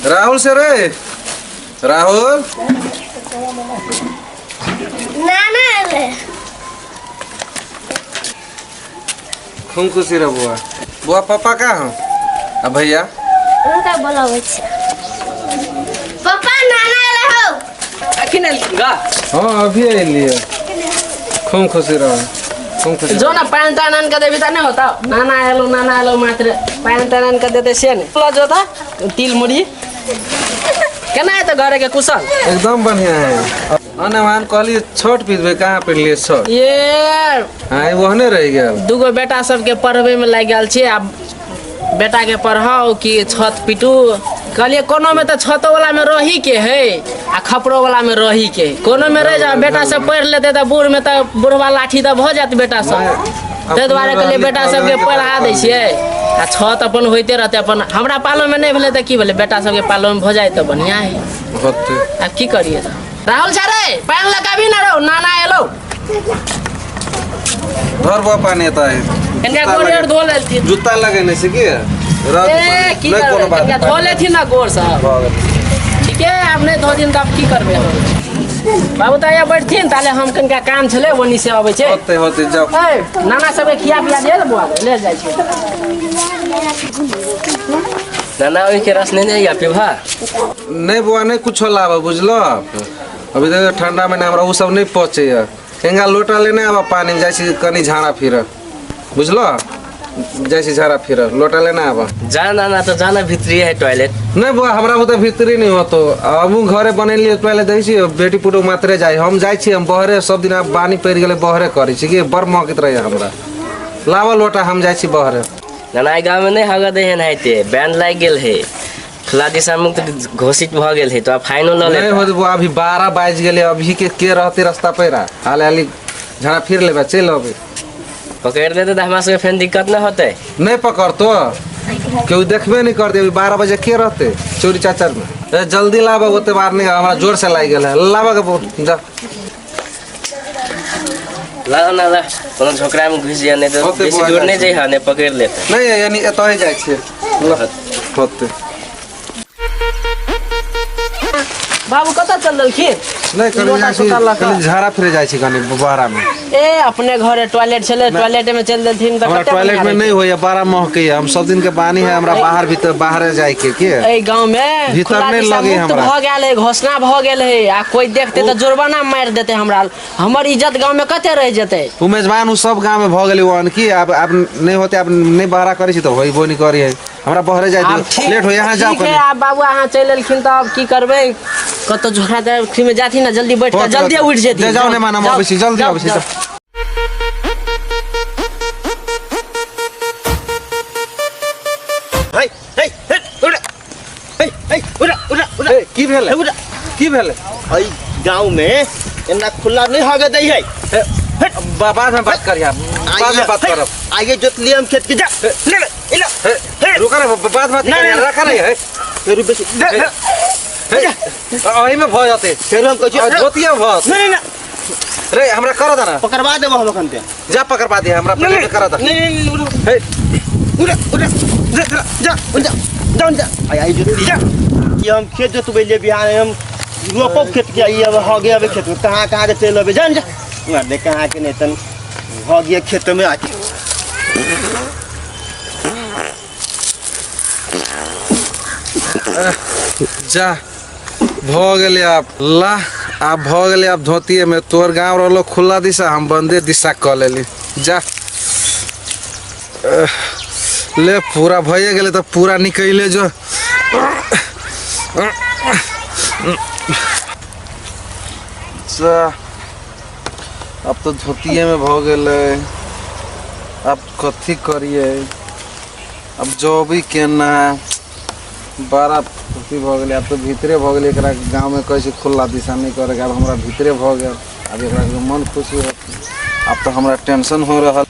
राहुल से रे, राहुल। नाना एलै। खूब खुशी रह बुआ। बुआ पापा कहाँ हो? आ भैया? उनका बोलाबै छै। पापा, नाना एलै हौ। अखन एलखिन गा? हाँ, अभी अलिए। खूब खुशी रहो, खूब खुशी। जो ना पानि तानि आनि कऽ देबी तऽ नहि होता। नाना एलो, नाना एलो, मात्र पानि तानि आनि कऽ देतै से नहि। ल जो तऽ तिल मुड़ी केना हेतै? घरे के कुशल? एकदम बढ़िया है। अने वहाँ कहलिए छठ पीतबे, कहाँ पीट लिए छठ? ये। हाँ, ओहने रह गेल। दूगो बेटा सबके पढ़बै में लागि गेल छै। आब बेटा के पढ़ाउ कि छत पिटू? कहलिए कोनो में तऽ छतो वाला में रही के है आ खपरो वाला में रही के है। कोनो में रह जाओ, बेटा सब पढ़ि लेतै तऽ बूढ़ में तऽ बुढ़वा लाठी तऽ भऽ जायत बेटा सब। ताहि दुआरे कहलिए बेटा सबके पढ़ा दै छियै आ छत अपन होइते रहतै। अपन हमरा पालो में नहि भेलै तऽ की भेलै? बेटा सबके पालो में भऽ जाय तऽ बढ़िआँ है। होते। आब की करिए? राहुल सर रे, पानि लगाबी ना रौ, नाना एलो। धर बुआ, पानी एता है। कनिका गोड़ आर धो लेथिन। जूता लगेने छै की? रह दे ए पानी। की नहि कोनो करबै? बात। कनिका धो लेथिन ना गोड़ सब। भऽ गेल। ठीके, आब नहि धो दिन तऽ आब की करबै हम? बाबू तऽ यहाँ बैठथिन ताले, हम कनिका काम छलै, ओनी से अबै छै। होते होते, जाओ। ए नाना सबके खिया पिया दिअ ने बुआ, ले जाइ छै। नाना, ओहिके रस नहि ने पीबा? नहि बौआ, नहि कुछो लाबऽ, बुझलो? अभी देखियौ, ठंडा में हमरा ओ सब नहि पचैया। हेंगा लोटा लेने आबऽ पानी, जाइ छी कनि झाड़ा फिरऽ, बुझलो? जाइ छी झाड़ा फिरऽ, लोटा लेने आबऽ। जा नाना, तऽ जाना, भीतरी है टॉयलेट। नहि बौआ, हमरा बुते भीतरी नहि होतो। हमहूँ घरे बनेलियै टॉयलेट, दै छी बेटी पुतोहु मात्रे जाइ। हम जाइ छी, हम बहरे सब दिन आब बानी पड़ि गेलै, बहरे करै छी कि बड़ महकैत रहैया हमरा। लाबऽ लोटा, हम जाइ छी बहरे। नाना, एहि गाँवमे नहि हगऽ दै है नहाइते, बैन लागि गेल है। खुला दिशा मुक्त घोषित भऽ गेल है, तो फाइनो लऽ नहि लेता। होत बुआ, अभी 12 बाजि गेलै, अभी के रहतै रास्ता पैरा? हाल हाली झाड़ा फिर लेबै, चलि अबै। पकड़ि लेतै तऽ हमरा सबके फेर दिक्कत नहि होतै? नहि पकड़तो, केओ देखबे नहि करतै। अभी 12 बजे के रहतै चोरी चाचरमे? ए जल्दी लाबऽ, ओते बार नहि, हमरा जोर से लागि गेल है। लाबऽ के जा। ला ना ला, कोनो झोकरामे घुसि जाए, नहि तऽ होतै बेसी बुआ, दूर जाइ नहि छी। जइहऽ, नहि पकड़ि लेतै। नहि, यानी एतऽ जाइ छियै, ल, होतै। बाबू कतऽ चल देलखिन? नहि, कनि लोटा जाइ छी। सोटा लऽ कऽ। कनि झाड़ा फिरे जाइ छी कनि बहरामे। ए, अपने घरे टॉयलेट छलै, टॉयलेट में चलि देलथिन तऽ हमरा कते टॉयलेट में बढ़िआँ। नहि होइया, बड़ा महकैया। हम सब दिन के बानी है हमरा बाहर भीतर बाहरे जाय के के एहि गाँव में भीतर खुला नहि दिशा लगे मुक्त हमरा। भऽ गेल है, घोषणा भऽ गेल है। आ कोई देखते तऽ जुर्माना मारि देते हमरा। हमर इज्जत गाँव में कते रहि जेतै? ओ मेजबान, ओ सब गाँव में भऽ गेलै ओहन की। आब आब नहि होते, आब नहि बहरा करै छी तऽ होइबो नहि करै है। हमरा बहरे जाय आब दियौ, ठीक। लेट हो, यहाँ जाओ ठीक है। कनि। आब बाबू अहाँ चलि एलखिन तऽ आब की करबै? कतौ झोरा दे में जाथिन ने, जल्दी बैठ कऽ जल्दी उठि जेथिन। जाओ, नहि मानब, जाउ, अबै छी, जल्दी जाउ, अबै छी। जाउ। हे हे हे, उठ, हे हे, उठ उठ उठ। ए, की भेलै? उठ। की भेलै? एहि गाँव में एना खुला नहीं हगे दै है। ए, बाद में बात करिया, बाद में बात करब। आइए जोत लिए हम खेत के, जा ले ले इला। ए, रुका ना, बाद में बात नहीं, करिया, नहीं। रखा नहीं है। फेर बेसी दे, दे। हे, एहि में भऽ जेतै। फेर हम कहै छी। आ, जोतिया भऽ जेतै। नहीं नहीं नहीं। रे, हमरा कर दे ना। पकड़वा देबो हम अखन ते। जा, पकड़वा दे हमरा, पहिले कर दे। नहीं नहीं नहीं, उठ। हे। उठ उठ, जा जा जा जा जा जा, आई आई जोत जा। ये हम खेत जोतबै लिए बिहान हम रोपब खेत के। ई अब हो गया, अब खेत में कहाँ कहाँ के चलि अबै, जा जा मार कहाँ के नहीं तन हो गया खेत में आके। जा, भऽ गेलै आब। ला, आब भऽ गेलै आब धोतिए में। तोहर गाँव रहलो खुला दिशा, हम बंदे दिशा कऽ लेली। जा, अह, ले पूरा भइए गेलै तऽ पूरा निकले जो। जा, आब तऽ धोतिए में भऽ गेलै। आब कथी करियै? आब जबी केना? बड़ा अथी भऽ गेलै। आब तऽ भीतरे भऽ गेलै। एकरा गाँवमे कहै छै खुला दिशा नहि करैके, आब हमरा भीतरे भऽ गेल। आब एकरा मन खुशी होत? आब तऽ हमरा टेंशन हो रहल।